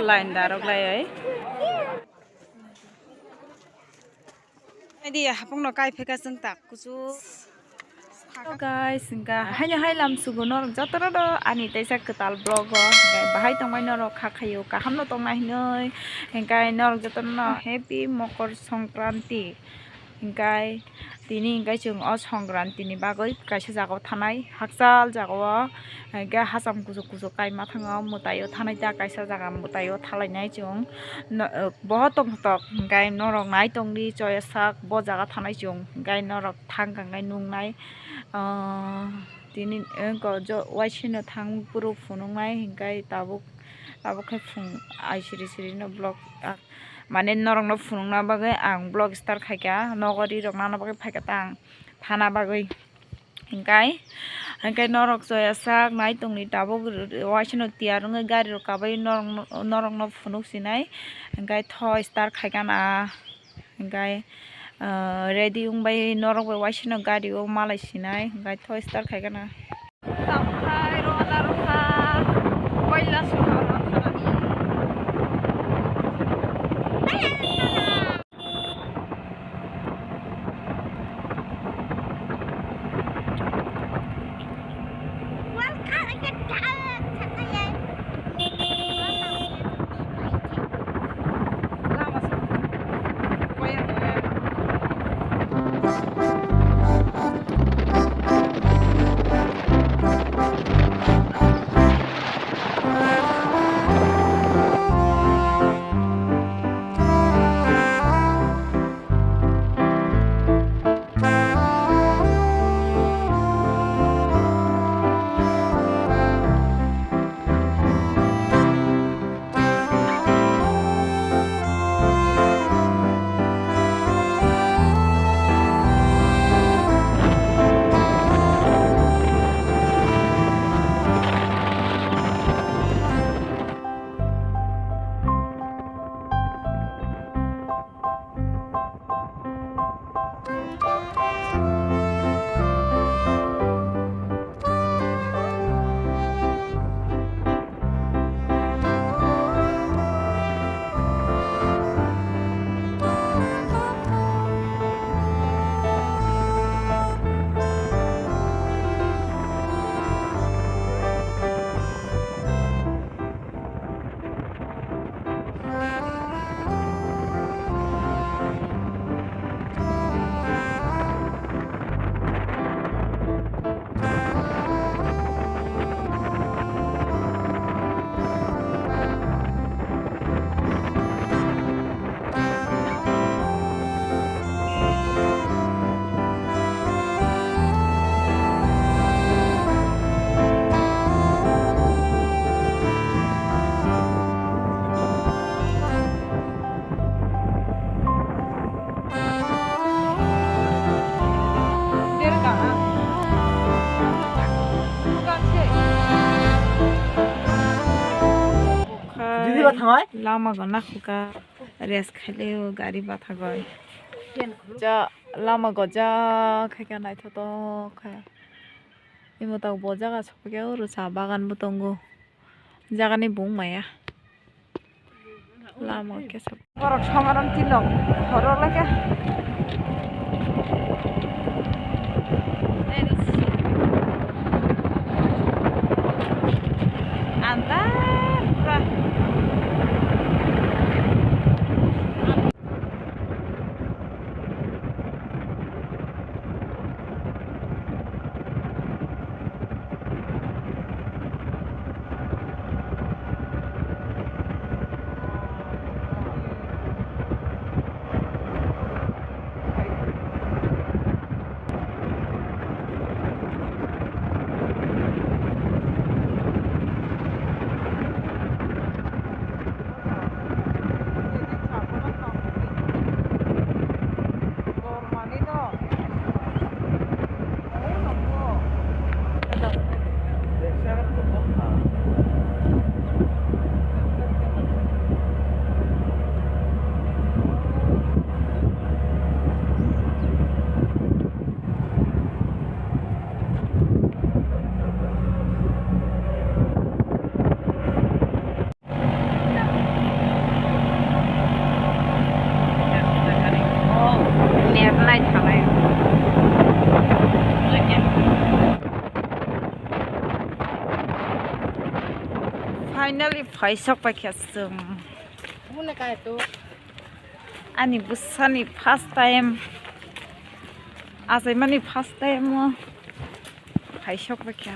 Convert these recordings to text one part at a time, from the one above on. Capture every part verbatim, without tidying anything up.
Line darok lai oi. Naidi hapungno kai pheka chwng tak kuchuk. Hello guys, hingka haino hai lam sugo norok jotono do ani teisa kwtal vlog o, hingka bahai tongmai norok kha khaio kaham no tongna hinoi, hingka norok jotono happy Mokor Songkranti. Hingkai tini hingkai chwng o Songkranti ni bagwi kaisa jaga o thanai, hakchal jaga o hingkai hacham kuchuk kuchuk kaima thango, mwtai o thanai ta kaisa jaga mwtai o thalainai chwng. No, bohot tongthok hingkai norok nai tongdi choya sak bo jaga thanai chwng hingkai norok thang kang nai nungnai. Ah, tini wngkha jo waisino thang phuru phunuknai hingkai tabuk, tabuk khe phung ai siri siri no vlog. Mane norokno phunukna bagwi ang vlog start khaikha, nogo ri rok nana bagwi phaikha ta ang thana bagwi. Hingkai, hingkai norok choya sak nai tongni tabuk waisano tiyar wngwi gari rok kabai norokno, norokno phunuk sinai. Hingkai tho start khaikha na, hingkai, ah, ready wngbai norok bai waisano gari o malai sinai, hingkai tho start khaikha na. Tamkhai rwna rwkha, koila swnam rwkha nani. Lama gana khuka. Rest khaileo gari bathagoi. Ja lama goja khaikha naithotok kha. Imo tabuk bo jaga sokphaikhe oro cha bagan bo tongo. Jagani bung maya. Lama khe sok. Borok somaran tinno khorok laikha. Andar pura. Finally, phaisok paikha chwng. Ani bwsani first time, achaimani first time o phaisok paikha.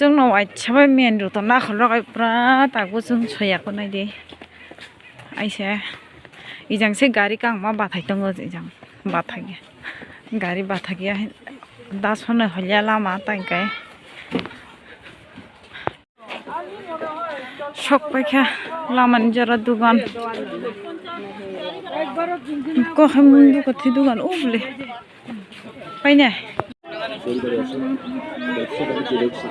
Chwngno waisa bai main road o nakhorok ai pura tabuk chwng soyakgo naidi. Aise ejang se gari kangma bathai tongo, ejang bathai gari bathai ya das hono holia lama tangkai. Sok paikha lamani jora dugan. Kokhe munduk kothi dugan ubli. Paine. পরিবারে আসা ব্যবসা বাণিজ্য রয়েছে,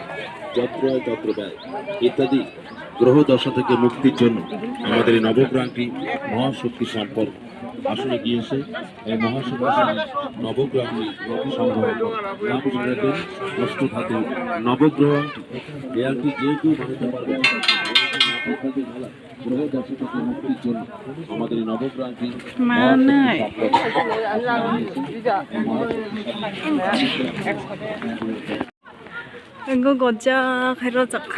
যত্র আয় তত্র ব্যয় ইত্যাদি গ্রহ দশা থেকে মুক্তির জন্য আমাদের এই নবগ্রহাংটি মহাশক্তি সম্পর্ক আসনে গিয়েছে। এই মহাশক্তি নবগ্রহাংটি সংগ্রহ করে নাম জুড়ে দিন। প্রস্তুত হাতে নবগ্রহাংটি, এই আংটি যে কেউ বানাতে পারবে। গ্রহ দশা থেকে মুক্তির জন্য আমাদের এই নবগ্রহাংটি মানে। Engko gojak hai rojak.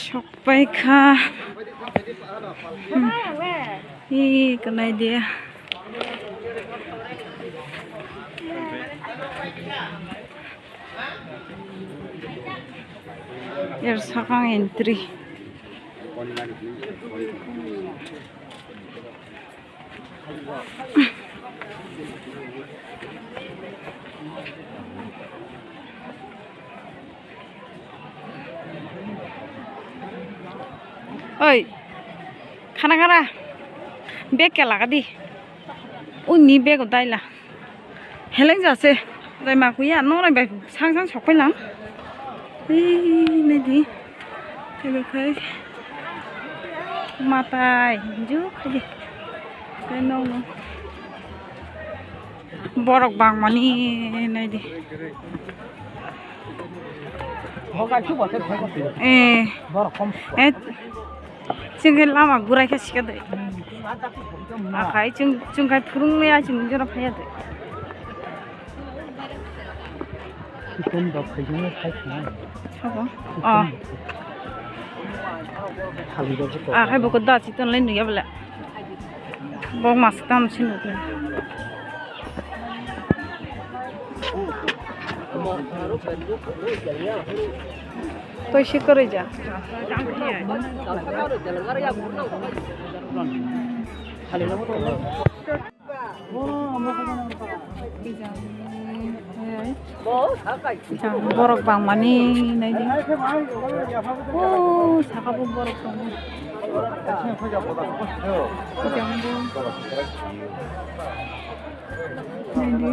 Sok paikha. Hmm. Ih, kwnai dia. Er sakang entry. Oi, khana khana, bag khe laga di. Uni bag o daila. Heleng jase, dai ma kuya, no rai bai sang sang sok pai lang. Ih, nai di. Hello, khai. Matai, ju khai di. Kai nong nong. Borok bangmani nai di. Eh. Eh. Chwng khe lama gurai khe sika de. Akhai chwng, chwng khai phurung ya chwng jora phaya de. Sabo? Oh. Akhai boko da chiton lai nuya bole. Bok mas tam sinu. Toi si koroi ja. Borok bangmani nai di. O saka bo borok tongo. Nai di.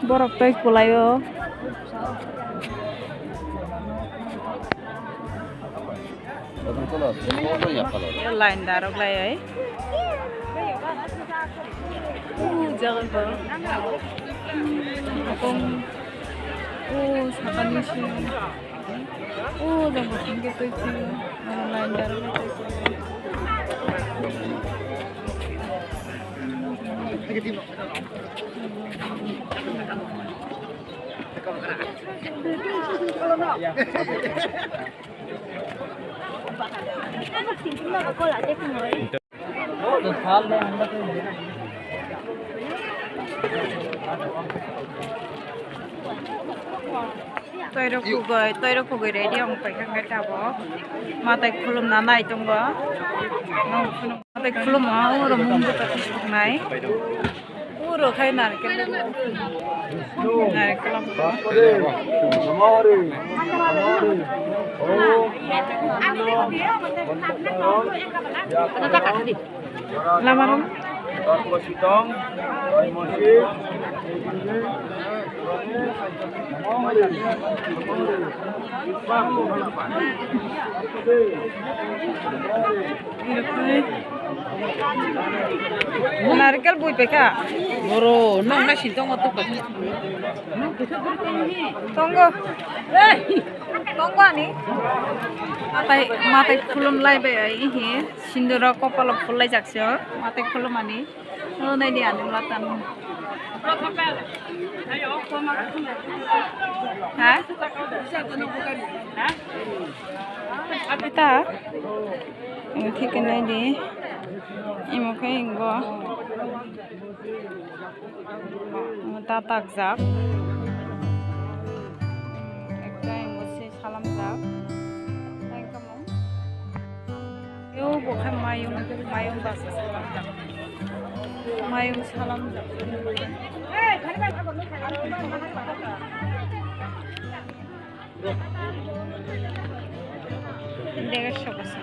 Borok tei kwlaio. Line darok lai ai. O jaga ko. Akong. O sakani si. O jaga hingke tei si. Aro line darok lai tei si. Toirok kugoi, toirok kugoi ready wng paikha khe tabok. Matai khulumna nai tongo. Matai khulumma oro mungbo tongkha suknai. Uro khai narikol. Narikol. Lama rong. Narikal bui pekha. Boro, nong na sintong o tuk. Tongo. Tongo ani. Matai, matai khulum lai bai ai hi. Sindura kopalo phul lai jakse. Matai khulum ani. Oh, nai di ani latan. Ha? Ita. Ini thik nai di. Imo khe ingo. Imo ta takjak. Ekta imo se salamjak. Tei kamo. Yo, bo khe mayung, mayung basa salamjak. Mayung salamjak. Degerso bwsa.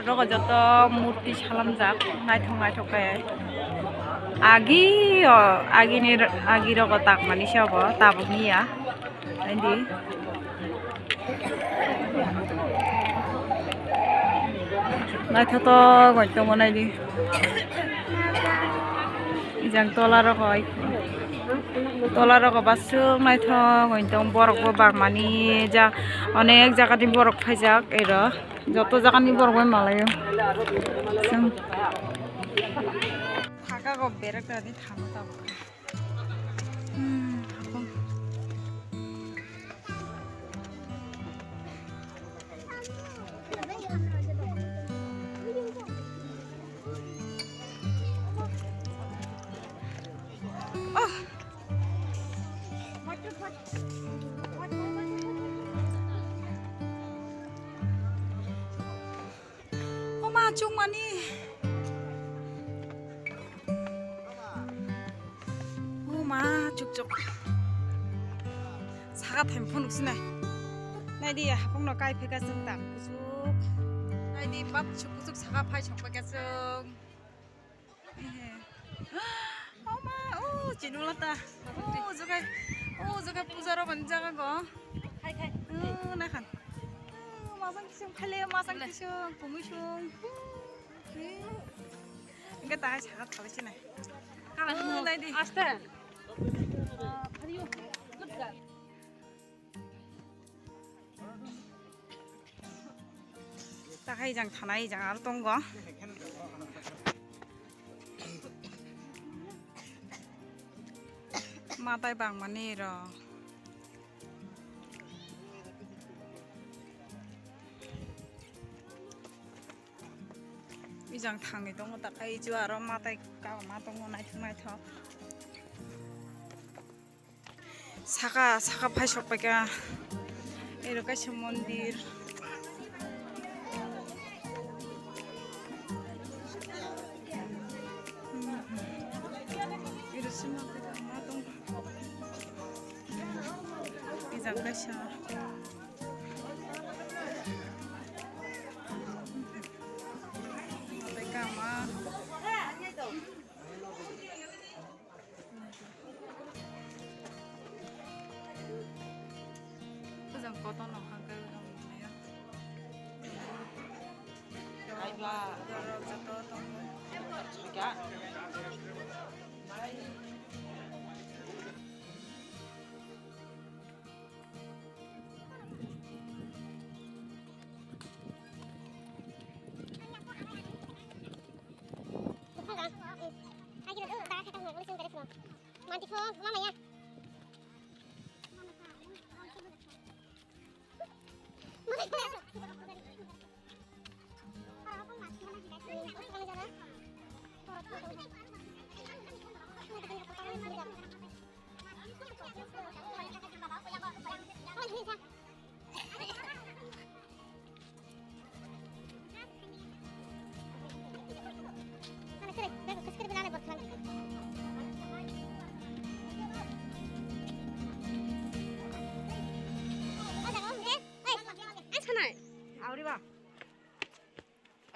Rogo joto murti salamjak, naithok naithok khe. Agi o, agini, agi rogo takmani se obo, tabuk niya. Naidi. Naithotok bai tongo naidi. Ijang tola rok bai. Tola rok baswk naithok bai tong borok bo bangmani ja onek jaga ni borok phaijak ero joto jaga ni borok bai malaio. Saka go berek tadi thangwi tabuk. Hmm, hapung. Oh. Oma chukmani. Oma chukchuk. Saka themphunuk sinai. Naidi hapungno kai pheka chwng tak kuchuk. Naidi bak chuk kuchuk saka phai sok pheka chwng. Ehe. Oma, oh, chini wala ta. Oh, jaga, oh, jaga puja rok ni jaga go. Khai, khai. Oh, nakhan. Oh, masang kisung khale, masang kisung, pungui sung. Enke ta hai saka thale sinai. Kala. Oh, naidi. Aste. Ah, phariyo. Good girl. Takhai jang thanai jang aro tongo. Matai bangmani ro. Ijang thangwi tongo takhai ijo aro matai kama tongo naithok naithok. Saka, saka phai sok paikha. Ero kaisa mondir. Ero sima paikha ma tong. Ijang kaisa. Paikha ma. Bujang kotor no hangkai bujang nungya. Aiba. Joto tongo. Soika.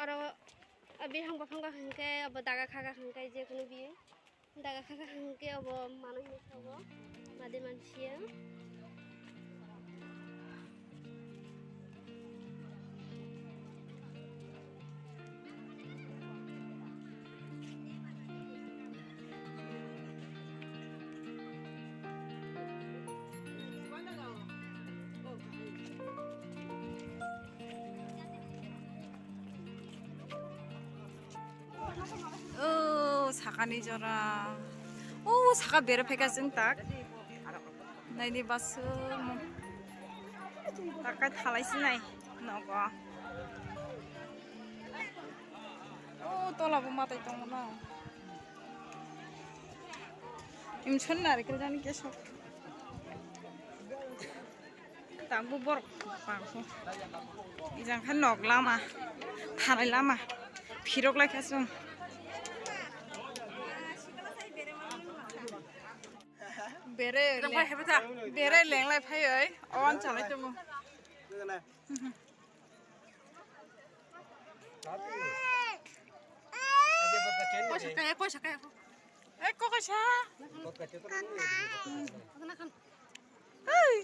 Aro bihang buphang kha hwnkhe abo daga kha kha hwnkhe je kunu biyui. Daga kha kha hwnkhe obo mano hinwi sago, bade mansiya. O sakani jora. O saka bere phaikha chwng tak. Naidi baswk. Takai thalai sinai nogo. O tola bo matai tongo na. Imson narikil jani kesok. Tangbo borok bangkho. Ijang khe nok lama, thanai lama, phirok lai kha chwng. Bere, bere lenglai phai oi, o wansuk lai tongo. Koisa kaya, koisa kaya. Eh, kok koisa. Hey.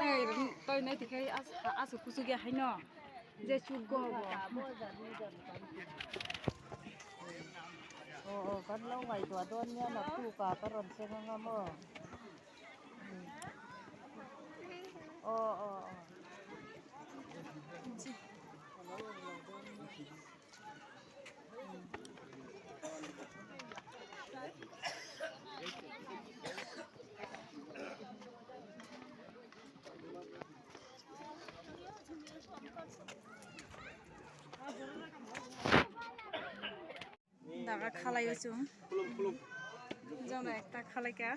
Ei, toi nai tikai as, as kuchuk ya haino. Je chuk go bo. O, o, kan lo ngai tua don ya na tu ka ka ron se ngam o. O, o, o. Daga khalai o chwng. Jona ekta khalai ka.